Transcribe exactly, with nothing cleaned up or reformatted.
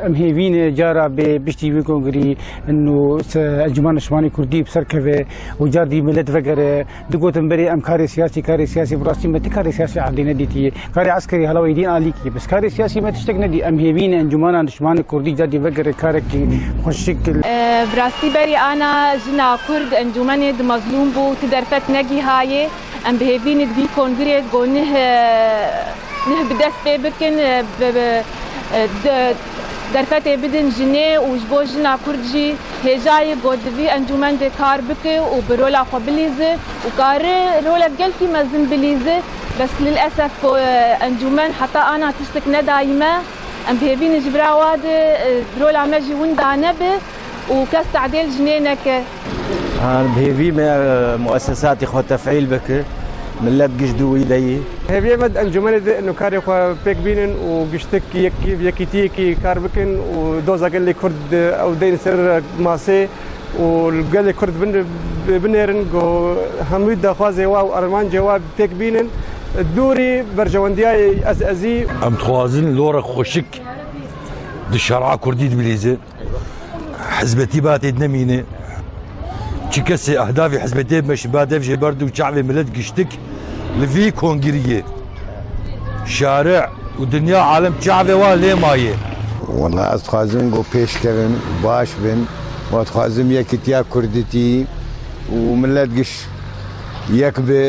Em hêvî ne cara bê piştî wî kongirî û se-, Encûmena Niştimanê Kurdî bi ser keve û car dî milet vegere. Digotin berê em karê siyasî, karê siyasî, bi rastî me ti karê siyasî erdê nedîtiye. Karê eskerî hela wê dîn alîkî. Bes karê siyasî me tiştek nedî. Em hêvî ne Encûmena Niştimanê Kurdî car dî vegere karekî xweşik. E, bi rastî berî ana jina Kurd encûmenê di mezlûm bû, ti derfet negîhayê. Em bi hêvî ne di vî kongirê go nih, e, nih bi dest pê bikin, e, bi, bi, e, de-, derfetê bidin jinê û ji bo jina Kurd jî hêja ye go di vî encûmen de kar bike û bi rola xwe bilîze û kare rolek gelkî mezin bilîze. Bes lilesef ku, e, encûmen heta ana tiştek nedayî me. Em bi hêvî ne ji vira wa de, e, rola me jî winda nebe û kes tadêl jinê neke. Em bi hêvî me, e, muessesatê xwe tefîl bike, millet giş dû wî de yî. Hêviyê me di encûmenê de û karê xwe pêk bînin û giştek yekî-, yekîtiyekî kar bikin û doza gelê Kurd ew deyn ser masê û gelê Kurd bin-, binêrin ku hemû daxwazê wa û armancê wa pêk bînin. Dûrî berjewendiyayê ez ezî. Em dixwazin lorek xweşik di şer'a Kurdî dibilîze. Hizmetî ba tê nemîne. Çi kesê ehdavê hizmetê meşiba dev jê berdu çavê millet giştik li vî kongiriyê. Şare û dinya alem çavê wa lê maye. Wala ez dixwazim ku pêşkevin, baş bin. Wa dixwazim yekîtiya Kurdîtî û millet giş yek bi.